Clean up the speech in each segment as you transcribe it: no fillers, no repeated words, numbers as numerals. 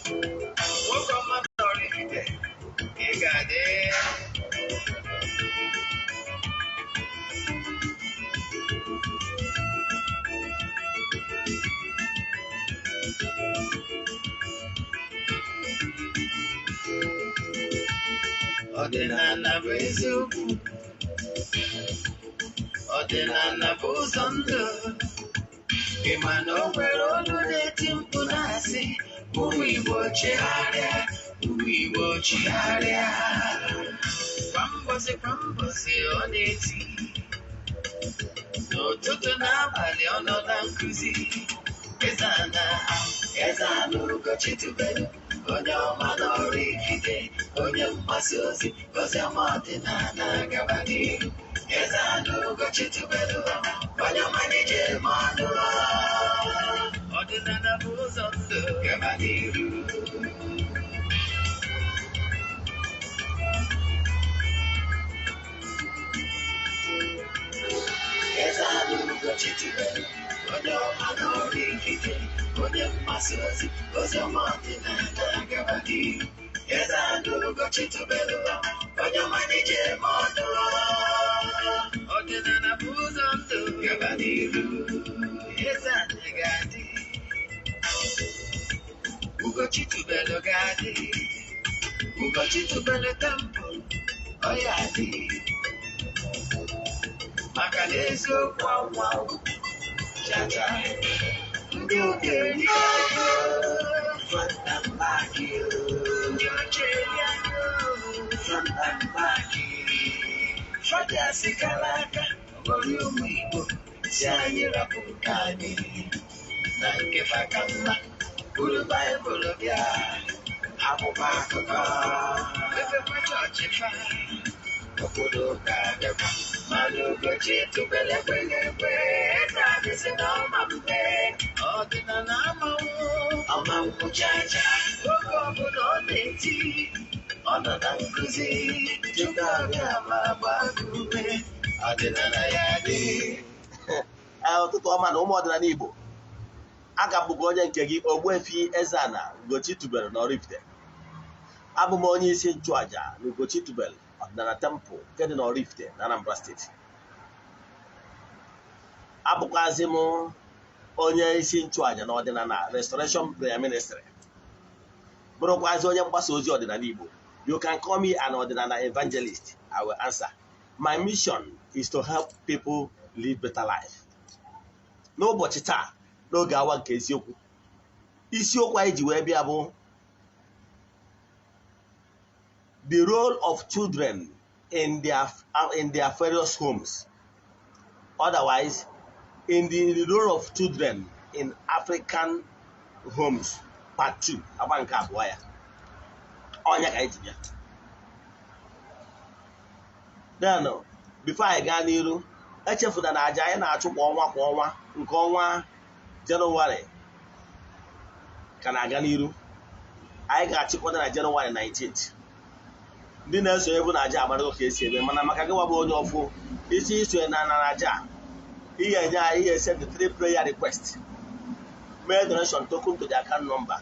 Nwoke ọma n'Oraifite, ị ga-adị. Ọdịnala bụ eziokwu, ọdịnala bụ ụzọ ndụ. Ị ma na o nwere olu na-eti mkpu na-asị, ụmụ Igbo chegharịa, ụmụ Igbo chigharịa. Kwa mbọsị kwa mbọsị ọ na-eti, n'ụtụtụ n'abalị ọ nọ na nkụzi. Eze-Ana, Eze-Ana Ugochi tubelu, onye ọma n'Oraifite, onye mgbasa ozi, ozi ọma ọdịnala gaba n'ihu. Eze-Ana Ugochi tubelu, onye ọma n'ije eme ọnụ. Ọdịnala bụ ụzọ ndụ gaba n'ihu. Eze-Ana Ugochi tubelu, onye ọma n'Oraifite, onye mgbasa ozi, ozi ọma ọdịnala gaba n'ihu. Eze-Ana Ugochi tubelu, onye ọma n'ije eme ọnụ. Ọdịnala bụ ụzọ ndụ gaba n'ihu. Eze-Ana ga-adị, Ugochi tubelu ga-adị, Ugochi tubelu temple, ọ ya adị. Maka na eziokwu anwụ chacha, ndị ụka erika front and back, ndị oche eri front and back. Fada sikara aka ghọrọ ụmụ Igbo si anyị rapụ nke anyị na nke fa ka mma. Buru Baịbụl bịa, akwụkwọ akụkọ, mepekwa chọọchị fa, obodo ụka abịakwa. Mana Ugochi tubelu ekweghị ekwe, eze anyị si na ọma mpe, ọdịnala amanwụ, ọmanwụ chacha. Oge ọbụla ọ na-eti, ọ nọ na nkụzi, Chukwu abịa ma gbaa gị ume, ọdịnala ya dị. Ee, ụtụtụ ọma na ụmụ ọdịnala Igbo. Aga bụkwa onye nke gị, Ogbuefi Eze-Ana Ugochi tubelu n'Oraifite. Abụ m onye isi nchụaja na Ugochi tubelu ọdịnala temple nke dị n'Oraifite na Anambra Steeti. Abụkwazị m onye isi nchụaja na ọdịnala Restoration Prayer Ministry, bụrụkwazị onye mgbasa ozi ọdịnala Igbo. You can call me an ọdịnala evangelist, I will answer. My mission is to help people live better life. N'ụbọchị taa, n'oge awa nke eziokwu, isiokwu anyị ji wee bịa bụ the role of children in their various homes, otherwise in the role of children in African homes, part 2, agba nke abụọ ya ọnya ka anyị ji bịa. Then before anyị gaa n'iru, echefuna na aja anyị na-achụ kwa ọnwa kwa ọnwa nke ọnwa Jenụwarị ka na-aga n'iru. Anyị ga-achịkọta na Jenụwarị 19th. Ndị na-esonye bụ na aja amarago ka esi eme, mana maka gịwa bụ onye ọfụ isi isonye na na aja, ihe enye anyị ihe send the three prayer request, mee donation token to the account number.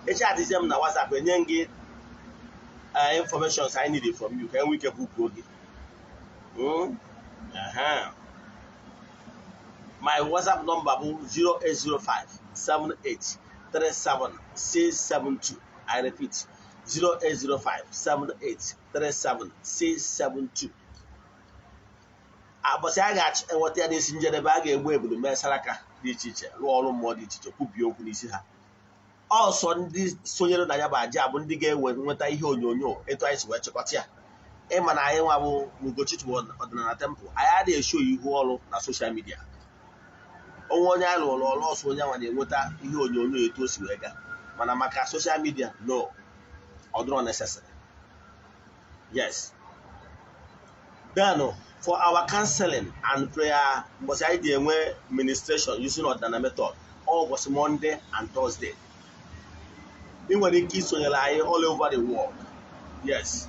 Echi adịzie m na WhatsApp enye m gị information I need from you ka enwe ike bukuo gị. My WhatsApp number bụ 0805 78 37 672. I repeat, 0805 78 37 672. Abọsị a ga-enweta ya n'isi njedebe, a ga-egbu ebulu, mee saraka dị iche iche, rụọ ọrụ mmụọ dị iche iche, kwubie okwu n'isi ha. Ọsọ ndị sonyere na ya bụ aja bụ ndị ga-enwe nweta ihe onyonyo etu anyị si wee chịkọta ya. Ịma na anyị nwa bụ Ugochi ọdịnala temple, anyị adịghị esho ihu ọrụ na social media. Onwe onye anyị lụrụ ọrụ, ọsọ onye nwa na-enweta ihe onyonyo etu o si wee gaa, mana maka social media, no, ọ dịrọ necessary. Yes. Then for our counseling and prayer, mbọsị anyị ji enwe ministration using ọdịnala method, ọ ụbọchị Monday and Thursday. Ị nwere ike isonyere anyị all over the world. Yes,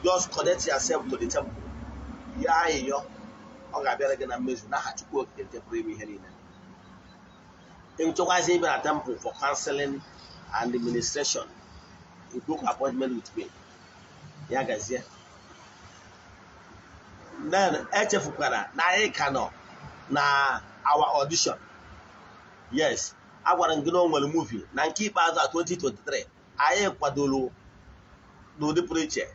just connect yourself to the temple ya, ayịyọ ọ ga-abịara gị na mmezu n'aha Chukwu Okike nke pụrụ ime ihe niile. Ịchọkwazi ịbịa na temple for counseling And administration, you book appointment with me. Ya gazie. Then echefukwara na anyị ka nọ na our audition. Yes, agwara m gị na o nwere movie na nke ikpeazụ a 2023 anyị kwadoro n'ụdị pụrụ iche.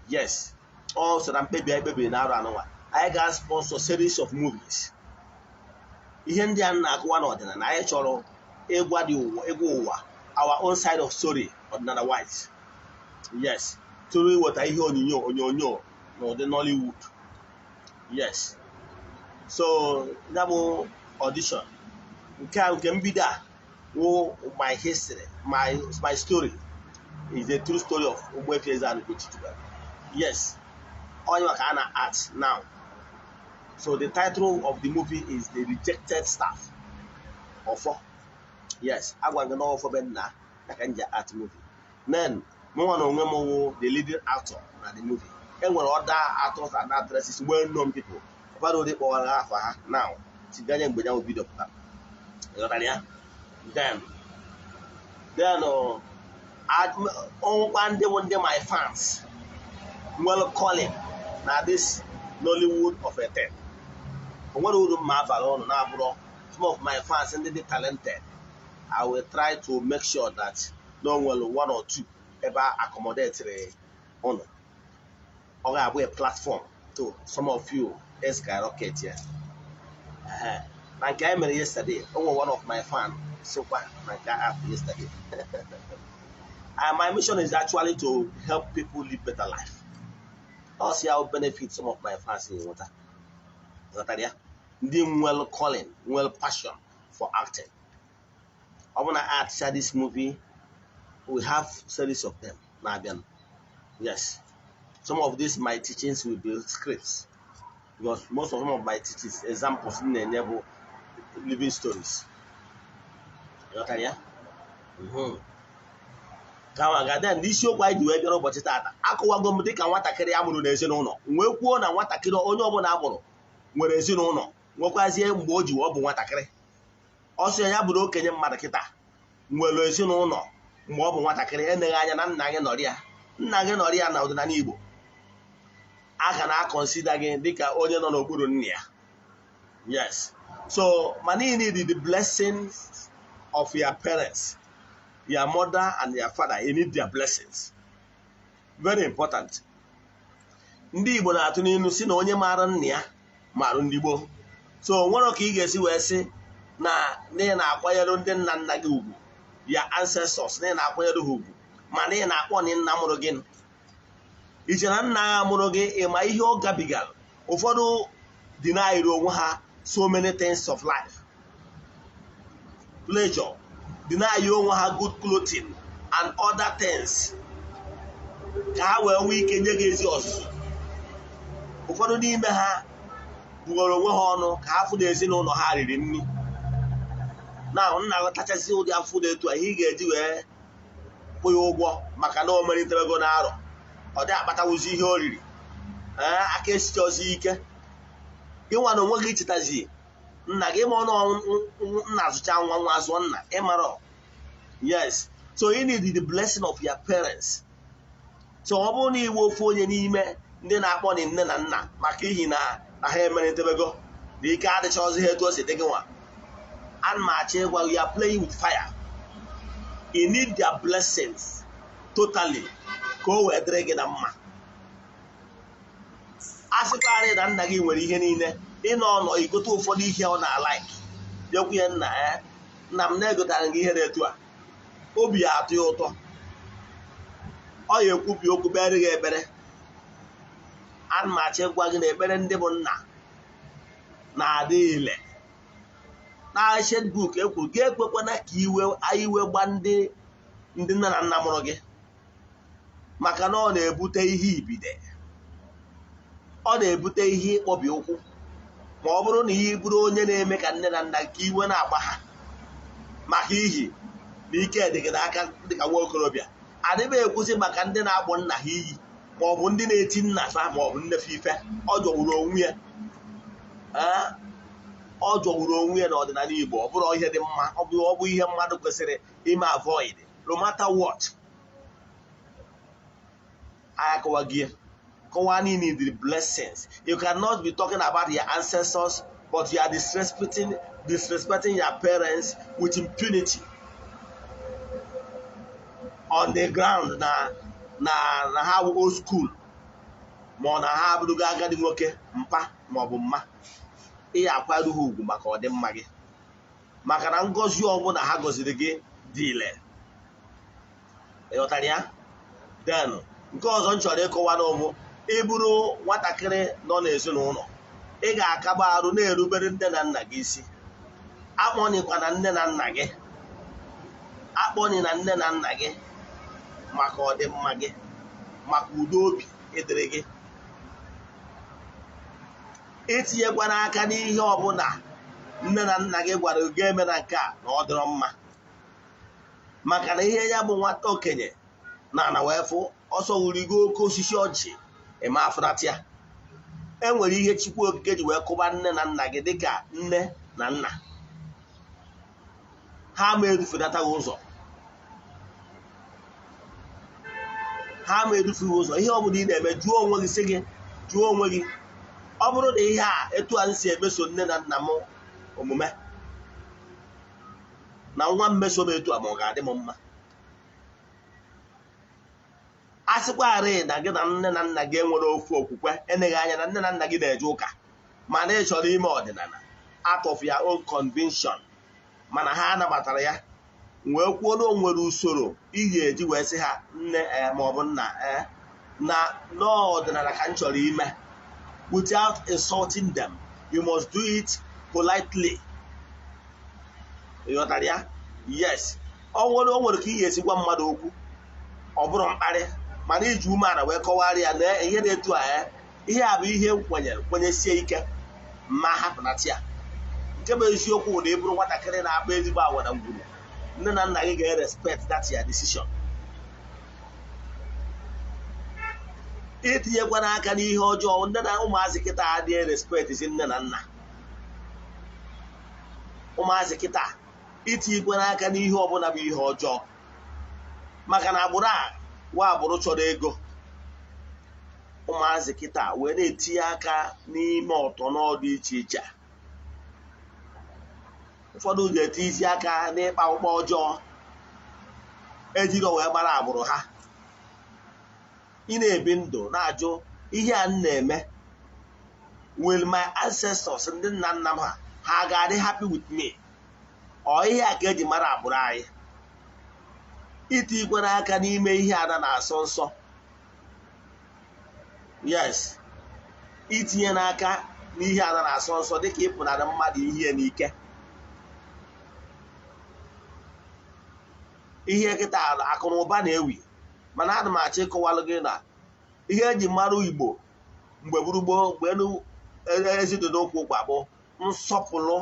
Yes, ọ so na mkpebi anyị kpebiri na arụ anụnwa, anyị ga-sponsor series of movies. Ihe ndị a na-akụwa n'ọdịnala, anyị chọrọ ịgwa dị ụwa, ịgwa ụwa our own side of story, ọdịnala wise. Yes, tụrụ iweta ihe onyonyo n'ụdị Nollywood. Yes, so ya bụ audition nke a, nke mbido a wụ my history, my story is the true story of Ogbuefi Eze-Ana Ugochi Tubelu. Yes, onye maka a na act now. So the title of the movie is The Rejected Staff, Ọfọ. Yes, agwa gị na ọfọ be nna na ka nje act movie. Then mụnwa na onwe m wụ the leading actor na the movie. E nwere other actors and actresses, well known people, ụfọdụ ụdị kpọwara afa ha now tiganye mgbe ya bụ video pụtara. Ịghọtara ya? Then ọnwụkwa ndị bụ ndị my fans nwere calling na this Nollywood of a thing. O nwere uru mma abalị ụnụ na-abụrụ some of my fans ndị dị talented. I will try to make sure that no nwere one or two ebe a accommodate ụnụ. Ọ ga-abụ a platform to some of you skyrocket ya. Ehe. Na nke anyị mere yesterday, o nwere one of my fan sokwa na nke app yesterday. And my mission is actually to help people live better life. Also, I will benefit some of my fans in water. Ghọtara ya? Ndị nwere calling, nwere passion for acting. Ọ bụ na act this movie, we have series of them na-abịa. Yes. Some of these my teachings will be scripts, because most of some of my teachings, examples m na-enye bụ living stories. Ghọtara ya? Kama ga then n'isiokwu anyị ji wee bịara ụbọchị taata, akọwago m dịka nwatakịrị a mụrụ n'ezinụlọ, wee kwuo na nwatakịrị onye ọbụla a mụrụ nwere ezinụlọ, nwekwazie mgbe o ji ọ bụ nwatakịrị. Ọ sị ya bụrụ okenye mmadụ kịta nwere ezinụlọ mgbe ọ bụ nwatakịrị, eneghị anya na nna gị nọrọ ya, nna gị nọrọ ya. Na ọdịnala Igbo, a ga na-aconsider gị dịka onye nọ n'okpuru nna ya. Yes, so mana you need the blessings of your parents, your mother and your father. You need their blessings, very important. Ndị Igbo na-atụ n'ilu si na onye maara nna ya maara ndị gboo. So nwere ka ị ga-esi wee sị na ị na-akwanyere ndị nna nna gị ugwu, ya ancestors, na ị na-akwanyere ha ugwu, mana ị na-akpọ na nna mụrụ gị, iche na nna ya mụrụ gị, ịma ihe ọ gabigara. Ụfọdụ denied onwe ha so many things of life, pleasure, deny onwe ha good clothing and other things ka ha wee nwee ike nye gị ezi ọzụzụ. Ụfọdụ n'ime ha bugoro onwe ha ọnụ ka ha fụ na ezinụlọ ha riri nri. Na nna tachasị ụdị afụ dị etu a, ihe ị ga-eji wee kwụ ya ụgwọ maka na o meritere na arọ, ọ dị akpatawuzi ihe o riri. Ee, aka esicha ọzọ ike gị nwa na onwe gị chetazi nna gị ma ọnụ nna azụcha nwa, nwa azụọ nna, ịmara. Yes, so you need the blessing of your parents. So ọ bụrụ na iwe ofu onye n'ime ndị na-akpọ na nne na nna maka ihi na na ha emeritebego na ike adịcha ọzọ, ihe etu o si dị gị nwa, ana m achọ ịgwa gị, you are playing with fire. You need their blessings totally ka o wee dịrị gị na mma. A sịkwarị na nna gị nwere ihe niile, ịnọ ọnọ igote ụfọdụ ihe ọ na-alike, bịakwu ya, nna ya, nna m na-egotara gị ihe dị etu a, obi ya atụ ya ụtọ, ọ ya ekwubi okwu kpere gị ekpere. Ana m achọ ịgwa gị na ekpere ndị bụ nna na-adị ile. Na ancient book e kwuru gị, ekwekwana ka iwe iwe gba ndị nne na nna mụrụ gị, maka na ọ na-ebute ihe ibide, ọ na-ebute ihe ịkpọbi ụkwụ, ma ọ bụrụ na ị bụrụ onye na-eme ka nne na nna ka iwe na-agba ha maka ihi na ike dị gị n'aka dịka nwa okorobịa. Adịghị ekwuzi maka ndị na-akpọ nna ha iyi, ma ọ bụ ndị na-eti nna fa, ma ọ bụ nnefe ife. Ọ jọgburu onwe ya. Ee, ọ jọgburu onwe ya n'ọdịnala Igbo. Ọ bụrụ ihe dị mma, ọ bụ ihe mmadụ kwesịrị ime avoid. No matter what. Anyị akọwaghị niile the blessings. You cannot be talking about your ancestors, but you are disrespecting your parents with impunity on the ground na na na ha bụ old school, ma ọ na ha abụrụgo agadi nwoke, mpa ma ọ bụ mma. Ị akwado ha ugwu maka ọdịmma gị, maka na ngọzi ọbụla ha gọziri gị dị ile. Ịghọtara ya? Then nke ọzọ m chọrọ ịkọwa n'ụbụ, ịbụrụ nwatakịrị nọ n'ezinụlọ, ị ga-akaba arụ na-erubere nne na nna gị isi. Akpọnikwa na nne na nna gị, akpọni na nne na nna gị maka ọdịmma gị, maka udo obi ịdịrị gị. Etinyekwana aka n'ihe ọbụla nne na nna gị gwara gị ga-eme na nke a na ọ dịrọ mma, maka na ihe ya bụ nwata okenye na ana wee fụ ọsọ wurigo oke osisi ọjị eme afụnata ya. E nwere ihe Chukwu Okike ji wee kụba nne na nna gị dịka nne na nna ha ma edufunataghị ụzọ, ha ma edufughị ụzọ. Ihe ọ bụla ị na-eme, jụọ onwe gị, sị gị jụọ onwe gị, ọ bụrụ na ihe a etu a si emeso nne na nna m omume, na nwa mmeso m etu a, ma ọ ga-adị m mma? A sịkwarị na gị na nne na nna gị enwere ofu okwukwe, eneghị anya na nne na nna gị na-eje ụka, mana ị chọrọ ime ọdịnala out of your own conviction, mana ha anabatara ya, wee kwuo na o nwere usoro ị ga-eji wee sị ha nne ma ọ bụ nna na n'ọdịnala ka m chọrọ ime, without insulting them. You must do it politely. Ịghọtara ya? Yes. O nwere ka ị ga-esi gwa mmadụ okwu, ọ bụrụ mkparị, mana iji umeala wee kọwara ya na ihe na-etu a, ihe a bụ ihe m kwenyere, kwenyesie ike, ma hapụnata ya. Nke bụ eziokwu na ị bụrụ nwatakịrị na-akpa ezigbo agwa na ngwuru, nne na nna gị ga-respect that your decision. Itinyekwana aka n'ihe ọjọọ. Nne na ụmụazị kịta adịghị respect si nne na nna. Ụmụazị kịta itinyekwana aka n'ihe ọbụla bụ ihe ọjọọ, maka na agbụrụ a wa agbụrụ chọrọ ego. Ụmụazị kịta wee na-etinye aka n'ime ọtọ n'ọdụ iche iche. Ụfọdụ ga-eti isi aka n'ịkpa ụkpa ọjọọ ejiri wee gbara agbụrụ ha. Ị na-ebi ndụ na-ajụ ihe a m na-eme, will my ancestors, ndị nna nna m ha ga-adị happy with me? Ọ ihe a ka eji mara agbụrụ anyị. Itinyekwana aka n'ime ihe ada na-asọ nsọ. Yes, itinye n'aka n'ihe ada na-asọ nsọ dịka ịpụnara mmadụ ihe n'ike. Ihe kịta akụ na ụba na-ewi, mana ana m achọ ịkọwalụ gị na ihe eji mara Igbo mgbe gburugburu, mgbe ezi dị n'okwu ụkwa, bụ nsọpụrụ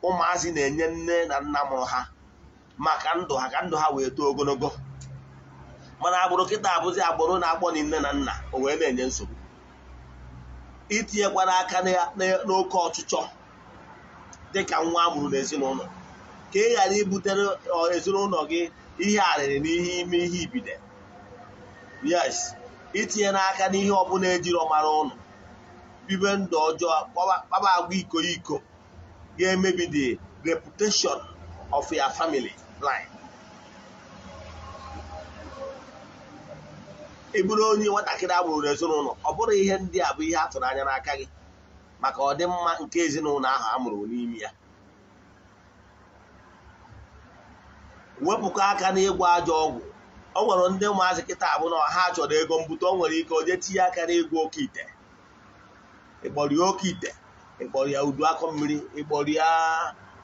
ụmụazị na-enye nne na nna mụrụ ha maka ndụ ha, ka ndụ ha wee too ogologo. Mana agbụrụ kịta abụzi agbụrụ na-akpọ na nne na nna, o wee na-enye nsogbu. Itinyekwara aka n'oke ọchịchọ dịka nwa amụrụ n'ezinụlọ, ka ị ghara ibutere ezinụlọ gị ihe arịrị n'ihe ime ihe ibide. Yes, itinye n'aka n'ihe ọbụla ejiri ọmara ụnụ, bibe ndụ ọjọọ, kpaba agwa iko iko ga-emebi the reputation of your family line. Ị bụrụ onye nwatakịrị a mụrụ n'ezinụlọ, ọ bụrụ ihe ndị a bụ ihe a tụrụ anya n'aka gị maka ọdịmma nke ezinụlọ ahụ a mụrụ n'ime ya. Wepụkọ aka n'ịgwọ ajọ ọgwụ. O nwere ndị ụmụazị kịta abụ na ha chọrọ ego mbute, o nwere ike o jee tinye aka n'ịgwọ oke ite. Ịkpọrọ ya oke ite, ịkpọrọ ya udu akọ mmiri, ịkpọrọ ya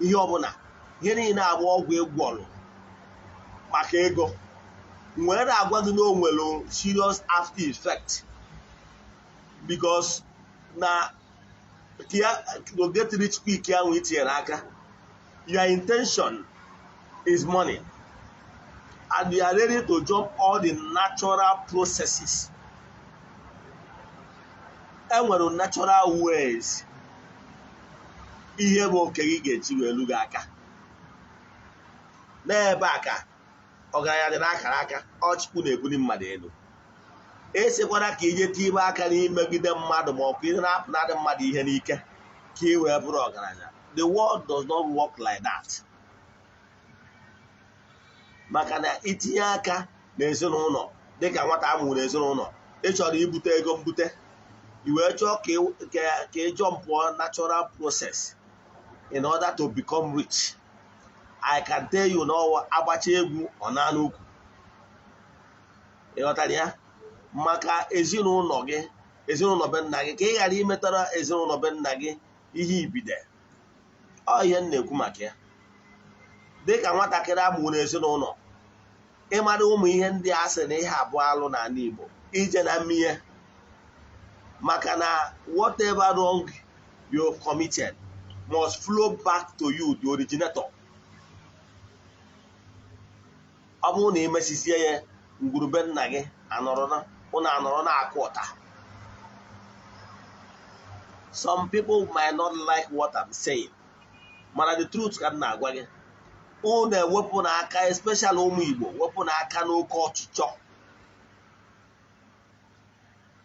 ihe ọbụla, ihe niile abụ ọgwụ ịgwọrọ maka ego. Nwere na-agwa gị na o nwere serious after effect, because na to get rich quick ahụ itinyere aka, your intention is money, and you are ready to jump all the natural processes. Enwere natural ways ihe bụ oke gị ga-eji wee lu gị aka. N'ebe a ka Ọgaranya dị n'akara aka. Ọ Chukwu na-ebuli mmadụ elu. Esekwara ka ije tibe aka n'imegide mmadụ ma ọ bụ ị na-apụnarị mmadụ ihe n'ike ka ị wee bụrụ ọgaranya. The world does not work like that. Maka na itinye aka n'ezinụlọ dịka nwata amụrụ n'ezinụlọ, ị chọrọ ibute ego mbute, i wee chọọ ka ị jọmpụọ natural process in order to become rich. I can tell you na agbacha egwu ọ na-anụ ukwu. Ị ghọtara ya? Maka ezinụlọ gị, ezinụlọ be nna gị, ka ị ghara imetara ezinụlọ be nna gị ihe ibide. Ọ ihe m na-ekwu maka ya. Dịka nwatakịrị amụrụ n'ezinụlọ, ịmara ụmụ ihe ndị a sị na ihe abụọ alụ n'ala Igbo, ije na mmịnye, maka na whatever wrong you committed must flow back to you, the originator. Ọ bụrụ na imesisie ya, ngwurube nna gị anọrọ ụnụ anọrọ na-akụ ụta. Some people might not like what I'm saying, mana the truth ka m na-agwa gị. Unu ewepụ n'aka, especially ụmụ Igbo, wepụ n'aka n'oke ọchịchọ.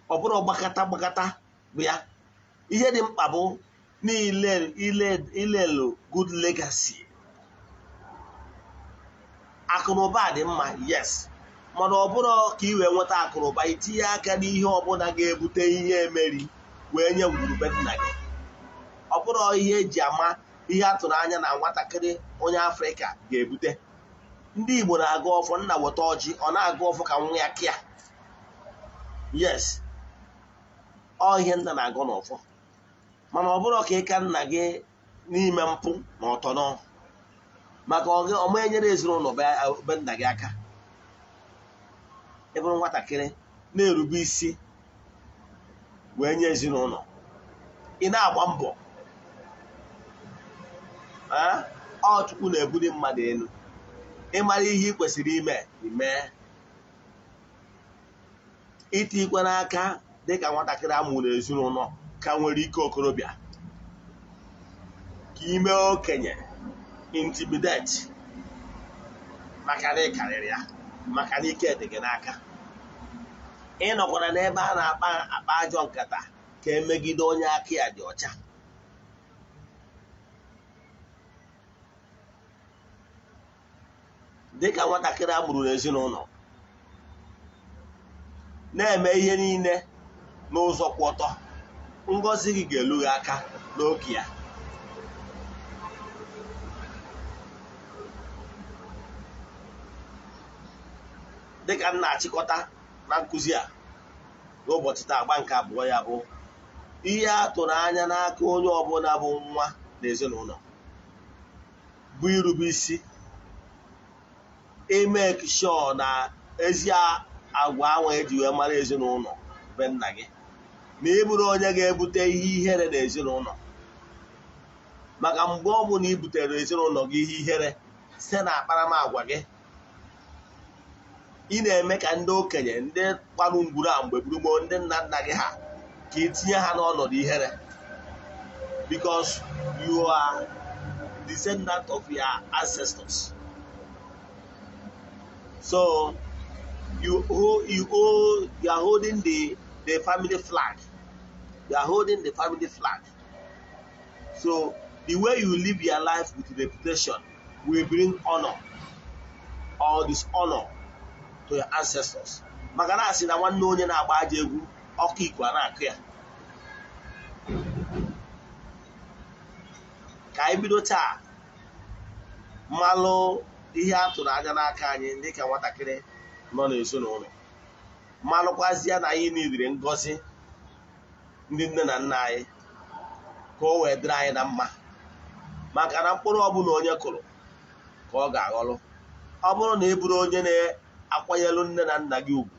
Ọ bụrụ gbakata gbakata bụ ya. Ihe dị mkpa bụ ilelu good legacy. Akụnụba dị mma, yes, mana ọ bụrụ ka ị wee nweta akụnụba, itinye aka n'ihe ọbụla ga-ebute ihe emeri wee nye ngwurube nna gị. Ọ bụrụ ihe eji ama ihe a tụrụ anya na nwatakịrị onye Afrịka ga-ebute. Ndị Igbo na-agụ ọfọ, nna weta ọjị, ọ na-agụ ọfọ ka nwa ya kịa. Yes, ọ ihe nna na-agụ n'ọfọ, mana ọ bụrụ ka ịka nna gị n'ime mpụ na ọtọnọ, maka ọma enyere ezinụlọ be nna gị aka. Ị bụrụ nwatakịrị na-erube isi wee nye ezinụlọ, ị na-agba mbọ. Ọ Chukwu na-ebuli mmadụ elu. Ịmara ihe ị kwesịrị ime, ime. Iti ikwe n'aka dịka nwatakịrị amụrụ n'ezinụlọ ka nwere ike okorobịa, ka ime okenye intimidate, maka na ị karịrị ya, maka na ike dị gị n'aka. Ị nọkwara n'ebe a na-akpa akpa ajọ nkata ka emegide onye aka ya dị ọcha. Dịka nwatakịrị amụrụ n'ezinụlọ na-eme ihe niile n'ụzọ kwụ ọtọ, ngọzi gị ga-elu gị aka n'oge ya. Dịka m na-achịkọta na nkụzi a n'ụbọchị taa, agba nke abụọ ya bụ ihe a tụrụ anya n'aka onye ọbụla bụ nwa n'ezinụlọ bụ irube isi, ime sure na ezi agwa ahụ eji wee mara ezinụlọ be nna gị, na ị bụrụ onye ga-ebute ihe ihere n'ezinụlọ. Maka mgbe ọ bụla i butere ezinụlọ gị ihe ihere site na akparamagwa gị, ị na-eme ka ndị okenye, ndị kparụ ngwuru a mgbe gburugburu, ndị nna nna gị ha, ka ị tinye ha n'ọnọdụ ihere, because you are descendant of your ancestors. So you are holding the family flag. You are holding the family flag. So the way you live your life with reputation will bring honor or dishonor to your ancestors. Maka na asị na nwanne onye na-agba aja egwu, ọkụ iko a na-akụ ya. Ka anyị bido taa malụ ihe a tụrụ anya n'aka anyị dịka nwatakịrị nọ n'ezinụlọ, malụkwazie na anyị nidiri ngọzi ndị nne na nna anyị ka o wee dịrị anyị na mma. Maka na mkpụrụ ọbụla onye kụrụ ka ọ ga-aghọrọ. Ọ bụrụ na ị bụrụ onye na-akwanyelu nne na nna gị ugwu,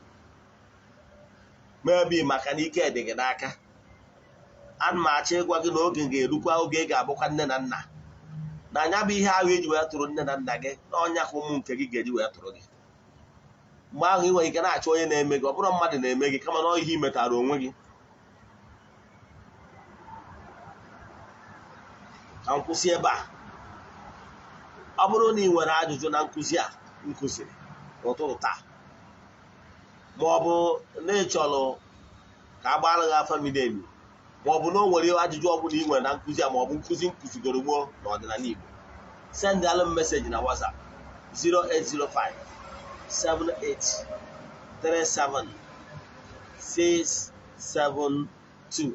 mebi maka na ike dị gị n'aka, ana m achọ ịgwa gị na oge ga-erukwa oge ị ga-abụkwa nne na nna, na anya bụ ihe ahụ eji wee tụrụ nne na nna gị na ọnya ka ụmụ nke gị ga-eji wee tụrụ gị. Mgbe ahụ ị nwere ike na-achọ onye na-eme gị, ọ bụrụ mmadụ na-eme gị, kama na ọ ihe ị metara onwe gị. Ka m kwụsị ebe a. Ọ bụrụ na ị nwere ajụjụ na nkụzi a m kụziri, N'ụtụtụ taa, ma ọ bụ na ị chọrọ ka a gbara gị afa miri emi, ma ọ bụ na o nwere ajụjụ ọbụla ị nwere na nkụzi a, ma ọ bụ nkụzi nkụzigoro gboo n'ọdịnala Igbo, send alụ m message na WhatsApp 0805 78 37 672.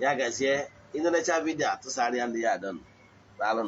Ya gazie. Ị nenecha video a, tụsara ya ndị ya adọnụ. Daalụ.